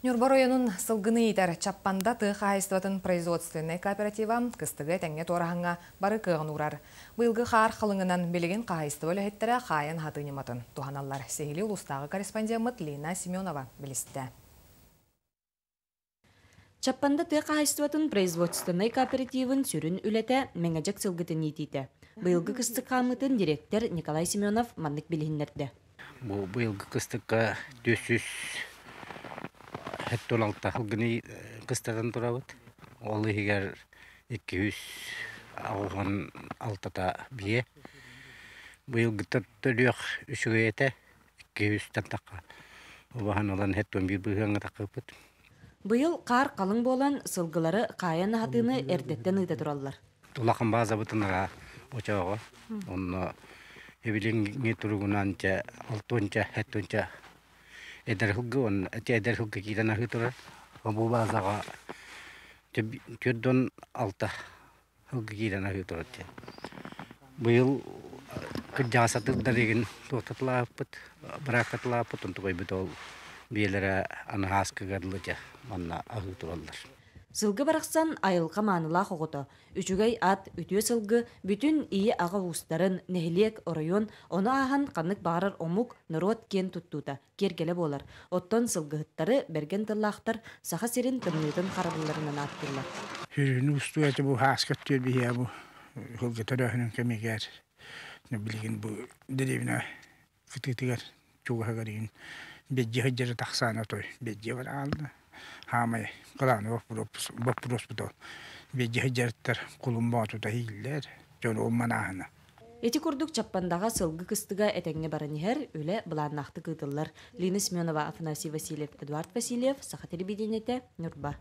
Ньурба оройуонун сылгыны иитэр Чаппанда тыа хаһаайыстыбатын производственнай кооператива кыстыгы этэҥҥэ туораһыҥҥа бары кыаҕын уурар. Быйылгы хаар халыҥынан билигин хаһаайыстыба үлэһиттэрэ хаайан аһатыы ньыматын туһаналлар. Сиһилии улуустааҕы корреспондеммыт Лина Семенова билистэ. Чаппанда тыа хаһаайыстыбатын производственнай кооперативын сүрүн үлэтэ Мэҥэдьэк сылгытын иитиитэ. Быйылгы кыстык хаамыытын дириэктэр Николай Семенов маннык билиһиннэрдэ. Бу быйылгы кыстыкка 400 6 сылгыны кыстатан турабыт. Ол иһигэр 286-та биэ. Быйылгыта төрүөх үчүгэй этэ. 200-тэн тахха убаһан ылан 71 быһыаҥҥа таххыппыт. Быйыл хаар халыҥ буолан, сылгылары хаайан аһатыыны эрдэттэн ыыта тураллар. Улахан баазабытын ара очооҕо. Онно эбилиҥҥи туругунан чэ алтыанча, сэттиэнчэ эдэр сылгы уонна эдэр сылгы киирэн аһыы турар. Бу баазаҕа 46 сылгы киирэн аһыы турар диэн. Быйыл кырдьаҕас атыырдар игин туохтатылаабыппыт, бырааккатылаабыппыт, онтукайбыт ол биэлэрэ аны ааскыга дылы дьэ манна аһыы тураллар. Сылгы барахсан айылҕа маанылаах оҕото, үчүгэй ат, үтүө сылгы бүтүн ийэ-аҕа уустарын, нэһилиэк, оройуон, ону ааһан ханнык баҕарар омук, норуот киэн туттуута, киэргэлэ буолар. Оттон сылгыһыттары бэргэн тыллаахтар Саха сирин тымныытын харабылларынан ааттыыллар. Сүрүн устуу этэ бу һааска өттүгэр биһиэхэ бу сылгы төрөөһүнүн кэмигэр билигин бу дэриэбинэ кытыытыгар чугаһыгар игин бэдьиэ сылдьара тахсаана той бэдьиэ бар аалла хаамай кылааны боппуруоспут ол бэдьиэ сылдьарыттар кулун боотута иһиллэр дьон ол манааһына. Ити курдук Чаппандаҕа сылгы кыстыга этэҥҥэ баран иһэр, үлэ былааннаахтык ыытыллар. Лина Семенова, Афанасий Васильев, Эдуард Васильев, Саха телевидениетэ, Ньурба.